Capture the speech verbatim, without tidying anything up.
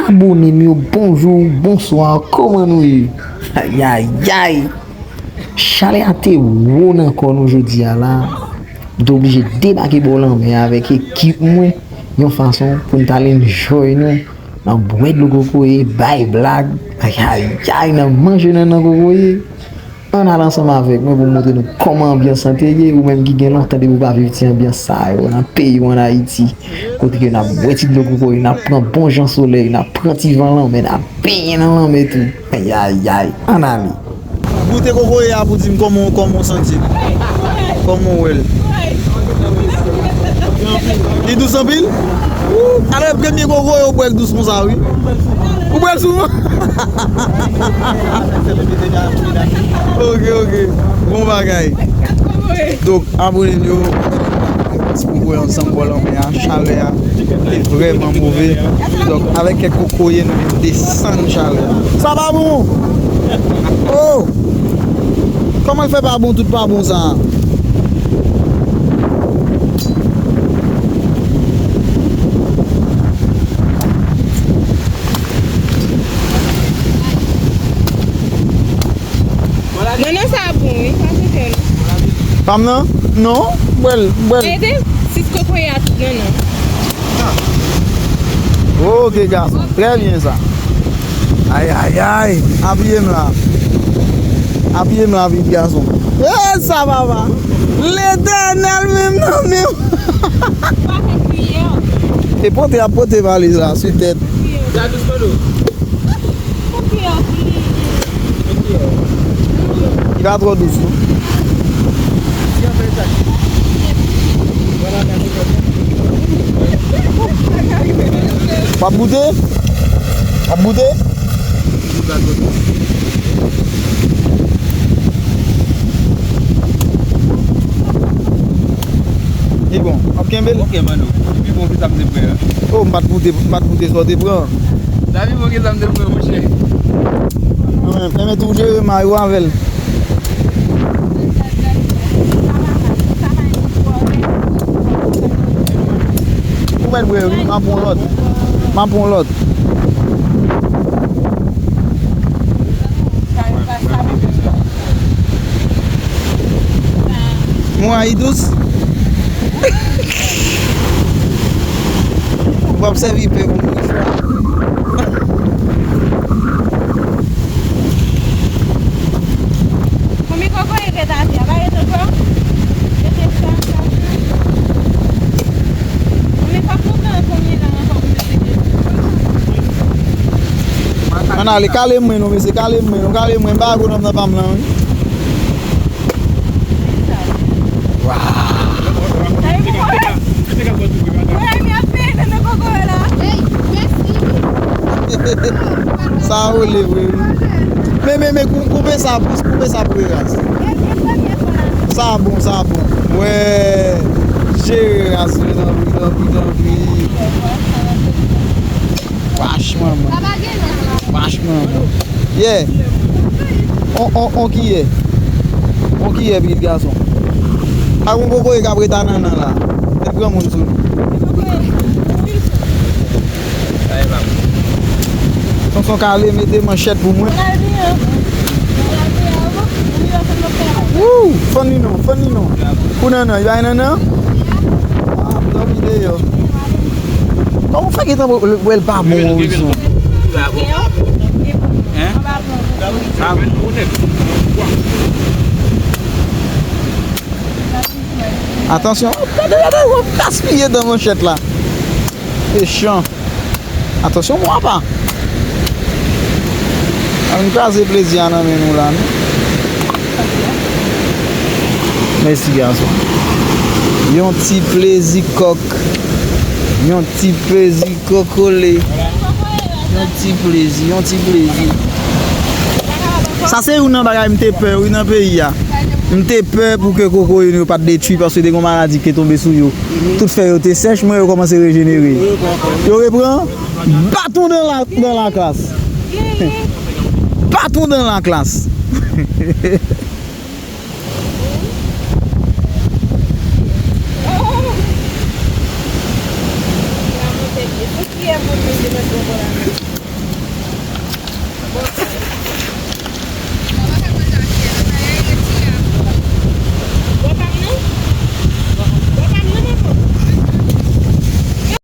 Abòne m yo, bonjou, bonswa, kòman nou ye? Ayayay! Chalè a te wo nan kò nou jodi a la. M te oblije debake bò lanmè a avèk ekip mwen, yon fason pou n t al enjoy nou, nan bwè dlo kokoye, bay blag, ayayay, nan manje nannan kokoye. Ann al ansanm avèk mwen pou m montre nou kòman anbyans lan te ye, ou menm ki gen lontan depi w pa viv ti anbyans sa yo nan peyi w ann Ayiti, kote ke n ap bwè ti dlo kokoye, n ap pran bon jan solèy, n ap pran ti van lanmè, n ap benyen nan lanmè tou. Ayayay, ann ale. Goute kokoye a pou di m kòman, kòman w santi l. Kòman w wè l? Li dous anpil? Alò, premye kokoye w bwè k dous konsa, wi. Ou bwè l souvan? Ok, ok. Bon bagay. Donk, abòne n yo, ti kokoye ansanm bò lanmè a, chalè a te vrèman move. Donk, avèk kèk kokoye, nou vin desann chalè a. Sa pa bon! Oh! Kòman l fè pa bon, tout pa bon sa a? Non, non, sa bon, wi. Sa se fè, non. Pa m nan? Non, m bwè l, m bwè l. Mete sis kokoye a tout, non, non. Ok, gason. Trè byen, sa. Ay, ay, ay. Apiye m la. Apiye m la, vit gason. E, sa, papa. Letènèl menm nan menm. E pote ap pote valiz la sou tèt. Li pa twò dous, non. W ap goute? W ap goute? Li bon. W ap kenbe l? Ok, Mano. Li pi bon ke sa m te pran an. Oh, m pa t goute, m pa t goute sa w te pran. Sa pi bon ke sa m te pran, monchè. Mwen menm, mwen tou jere may ou avè l. Ou mèt bwè, wi, m ap pran lòt. M ap pran lòt. Mwen a, li dous. W ap sèvi pen pou mouchwa. Konbyen kokoye ki rete atè a? Pa rete ankò? Rete sa, sa, sa. Konbyen fòk nou pran konbyen la ankò pou mete de? Ann ale, kale mwen non, mesye, kale mwen non, kale mwen, m pa wè bonòm nan pa m lan, wi. Waw. Sa rele vre, wi. Men, men, men, kou-, koupe sa, koupe sa pou Eras. Sa bon, sa bon. Wè, jere Eras, wi, tanpri, tanpri, tanpri. Franchman, man. Franchman, man. Yeah. On, on, on kiyè. On kiyè, pitit gason. Pa gon kokoye k ap ret a nannan la. Mèt granmoun sou nou. Tonton Kale mete manchèt pou mwen. Wouw! Fann li non, fann li non. Pou nannan, li bay nannan? Ah, dòmi deyò. Kòman w fè gentan wè l pa bon, Wilson? Atansyon, gade, gade, w ap gaspiye dan manchèt la. Mechan. Atansyon, mwa pa. Ann kraze plezi a nan men nou la, non? Mèsi, gason. Yon ti plezi kòk. Yon ti plezi kokole. Yon ti plezi, yon ti plezi. Sa se youn nan bagay m te pè, wi, nan peyi a. M te pè pou ke kokoye nou yo pa t detwi, paske te gon maladi ki te tonbe sou yo. Tout fèy yo te sèch, men yo kòmanse rejenere. Yo repran. Baton dans la, dans la classe. Baton dans la classe.